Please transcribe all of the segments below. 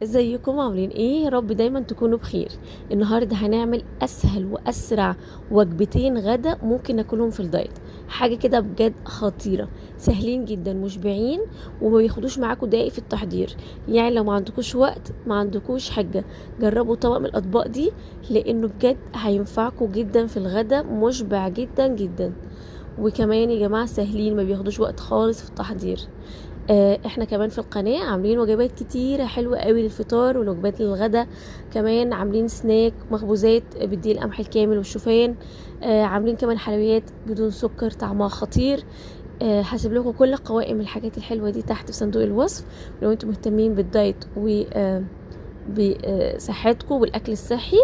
ازيكم عاملين ايه؟ يا رب دايما تكونوا بخير. النهارده هنعمل اسهل واسرع وجبتين غدا ممكن ناكلهم في الدايت، حاجة كده بجد خطيرة، سهلين جدا مشبعين وما بياخدوش معاكم دقايق في التحضير. يعني لو ما عندكوش وقت ما عندكوش حاجة، جربوا طبق من الاطباق دي لانه بجد هينفعكم جدا في الغدا، مشبع جدا جدا. وكمان يا جماعة سهلين ما بياخدوش وقت خالص في التحضير. احنا كمان في القناة عاملين وجبات كتيرة حلوة قوي للفطار والوجبات للغدا، كمان عاملين سناك مخبوزات بالدقيق القمح الكامل والشوفان، عاملين كمان حلويات بدون سكر طعمها خطير. هسيب لكم كل قوائم الحاجات الحلوة دي تحت في صندوق الوصف لو انتم مهتمين بالدايت و بصحتكم والاكل الصحي.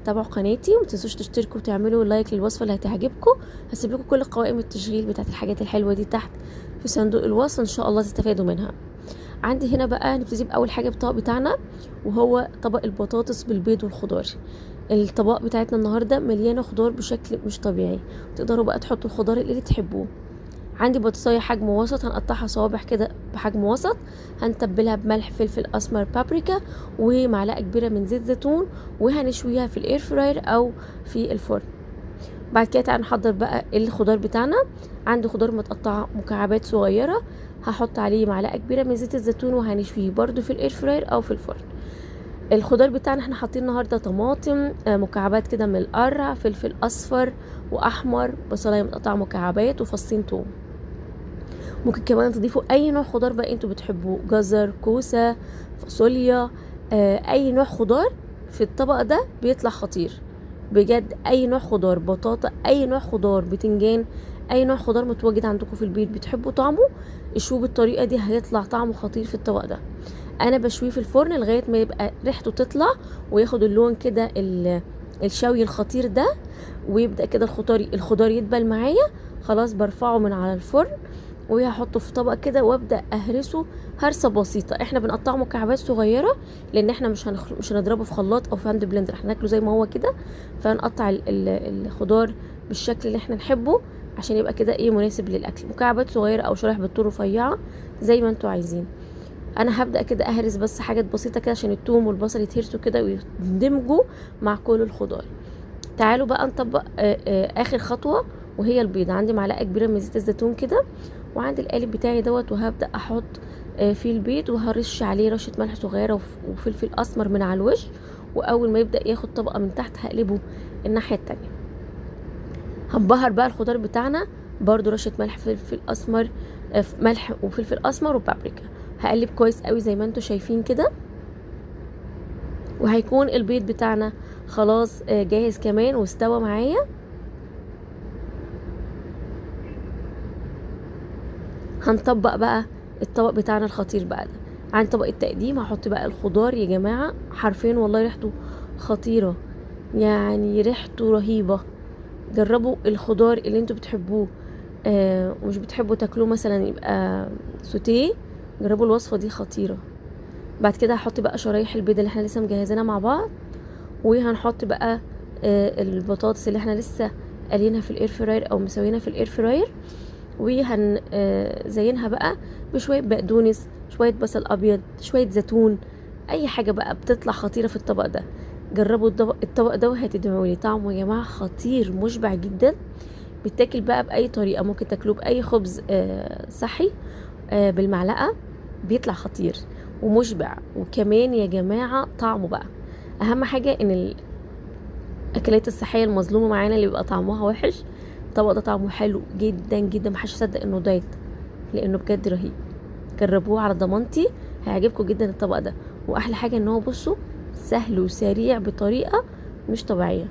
تابعوا قناتي وما تنسوش تشتركوا وتعملوا لايك للوصفه اللي هتعجبكم. هسيب لكم كل قوائم التشغيل بتاعت الحاجات الحلوة دي تحت في صندوق الوصف، ان شاء الله تستفادوا منها. عندي هنا بقى نبتدي باول حاجة بالطبق بتاعنا، وهو طبق البطاطس بالبيض والخضار. الطبق بتاعتنا النهارده مليانة خضار بشكل مش طبيعي، تقدروا بقى تحطوا الخضار اللي تحبوه. عندي بطاطسايه حجم وسط هنقطعها صوابع كده بحجم وسط، هنتبلها بملح فلفل اسمر بابريكا ومعلقة كبيرة من زيت زيتون، وهنشويها في ال air fryer او في الفرن. بعد كده تعالوا نحضر بقى الخضار بتاعنا. عندي خضار متقطعه مكعبات صغيرة، هحط عليه معلقه كبيرة من زيت الزيتون وهنشويه برده في ال air fryer او في الفرن. الخضار بتاعنا احنا حاطين النهارده طماطم، مكعبات كده من القرع، فلفل اصفر واحمر، بصلايه متقطعه مكعبات، وفصين توم. ممكن كمان تضيفوا اي نوع خضار بقى انتوا بتحبوه، جزر، كوسة، فاصوليا، اي نوع خضار في الطبق ده بيطلع خطير بجد. اي نوع خضار، بطاطا، اي نوع خضار، بتنجان، اي نوع خضار متواجد عندكم في البيت بتحبوا طعمه اشوه بالطريقة دي، هيطلع طعمه خطير في الطبق ده. انا بشوية في الفرن لغاية ما يبقى ريحته تطلع وياخد اللون كده الشوي الخطير ده، ويبدا كده الخضار يدبل معايا. خلاص برفعه من على الفرن وهحطه في طبق كده وابدا اهرسه هرسه بسيطة. احنا بنقطعه مكعبات صغيرة لان احنا مش هنضربه في خلاط او في hand blender، احنا ناكله زي ما هو كده. فهنقطع الخضار بالشكل اللي احنا نحبه عشان يبقى كده ايه مناسب للاكل، مكعبات صغيرة او شرايح بالطول رفيعة زي ما انتوا عايزين. انا هبدا كده اهرس بس حاجات بسيطة كده عشان التوم والبصل يتهرسوا كده ويندمجوا مع كل الخضار. تعالوا بقى نطبق اخر خطوة وهي البيض. عندي معلقه كبيرة من زيت الزيتون كده، وعندي القالب بتاعي دوت، وهبدا احط فيه البيض وهرش عليه رشه ملح صغيرة وفلفل اسمر من على الوش. واول ما يبدا ياخد طبقه من تحت هقلبه الناحية التانية. هنبهر بقى الخضار بتاعنا برضو رشه ملح فلفل اسمر، ملح وفلفل اسمر وبابريكا. هقلب كويس قوي زي ما انتم شايفين كده، وهيكون البيض بتاعنا خلاص جاهز كمان واستوى معايا. هنطبق بقى الطبق بتاعنا الخطير بقى ده. عن طبق التقديم هحط بقى الخضار. يا جماعة حرفين والله ريحته خطيرة، يعني ريحته رهيبة. جربوا الخضار اللي انتوا بتحبوه، ومش بتحبوا تاكلوه مثلا يبقى سوتيه، جربوا الوصفة دي خطيرة. بعد كده هحط بقى شرايح البيض اللي احنا لسه مجهزينها مع بعض، وهنحط بقى البطاطس اللي احنا لسه قالينها في ال air fryer او مسوينها في ال air fryer، وهنزينها بقى بشوية بقدونس، شوية بصل أبيض، شوية زيتون، أي حاجة بقى بتطلع خطيرة في الطبق ده. جربوا الطبق ده وهتدعولي، طعمه يا جماعة خطير مشبع جدا. بيتاكل بقى بأي طريقة، ممكن تاكلوه بأي خبز، صحي، بالمعلقة، بيطلع خطير ومشبع. وكمان يا جماعة طعمه بقى أهم حاجة، إن الأكلات الصحية المظلومة معانا اللي بيبقى طعمها وحش، الطبق ده طعمه حلو جدا جدا، محدش يصدق انه دايت لانه بجد رهيب. جربوه على ضمانتي هيعجبكم جدا الطبق ده. واحلى حاجة ان هو سهل وسريع بطريقة مش طبيعية.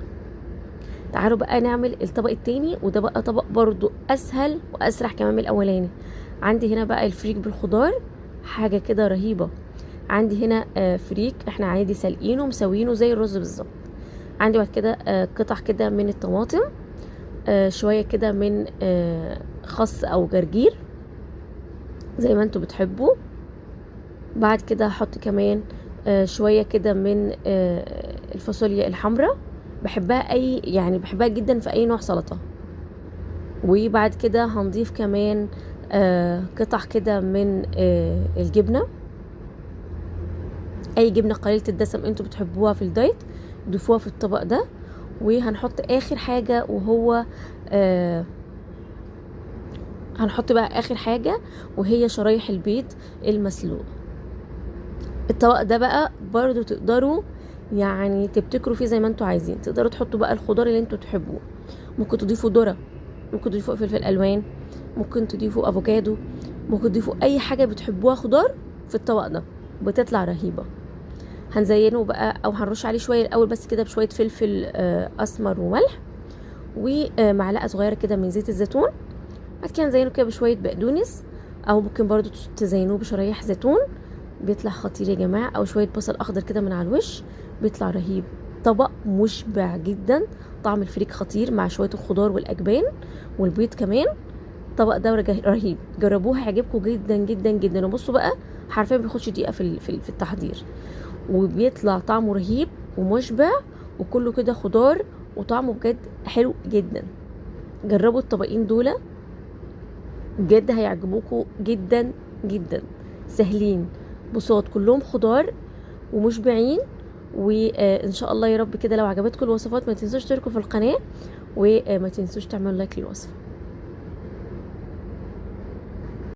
تعالوا بقى نعمل الطبق التاني، وده بقى طبق برضو اسهل واسرع كمان من الاولاني. عندي هنا بقى الفريك بالخضار، حاجة كده رهيبة. عندي هنا فريك احنا عادي سالقينه ومسوينه زي الرز بالظبط. عندي بعد كده قطع كده من الطماطم، شوية كده من خس او جرجير زي ما انتوا بتحبوا. بعد كده هحط كمان شوية كده من الفاصوليا الحمراء، بحبها جدا في اي نوع سلطة. وبعد كده هنضيف كمان قطع كده من الجبنة. اي جبنه قليله الدسم انتوا بتحبوها في الدايت ضيفوها في الطبق ده. وهنحط اخر حاجة وهو هنحط بقى اخر حاجة وهي شرايح البيض المسلوق. الطبق ده بقى برضو تقدروا يعني تبتكروا فيه زي ما انتوا عايزين، تقدروا تحطوا بقى الخضار اللي انتوا تحبوه، ممكن تضيفوا ذره، ممكن تضيفوا فلفل الوان، ممكن تضيفوا افوكادو، ممكن تضيفوا اي حاجة بتحبوها خضار في الطبق ده، بتطلع رهيبة. هنزينة بقى او هنرش عليه شوية الاول بس كده بشوية فلفل اسمر وملح، ومعلقة صغيرة كده من زيت الزيتون. بعد كده هنزينة كده بشوية بقدونس، او ممكن برضو تزينوه بشرايح زيتون، بيطلع خطير يا جماعة، او شوية بصل اخضر كده من على الوش، بيطلع رهيب. طبق مشبع جدا، طعم الفريك خطير مع شوية الخضار والاجبان والبيض كمان. الطبق ده رهيب، جربوه هيعجبكم جدا جدا جدا. وبصوا بقى حرفيا ما بياخدش دقيقة في التحضير، وبيطلع طعمه رهيب ومشبع، وكله كده خضار وطعمه بجد حلو جدا. جربوا الطبقين دول بجد هيعجبوكوا جدا جدا، سهلين بساط، كلهم خضار ومشبعين. وان شاء الله يا رب كده لو عجبتكم الوصفات ما تنسوش تشتركوا في القناة، وما تنسوش تعملوا لايك للوصفة.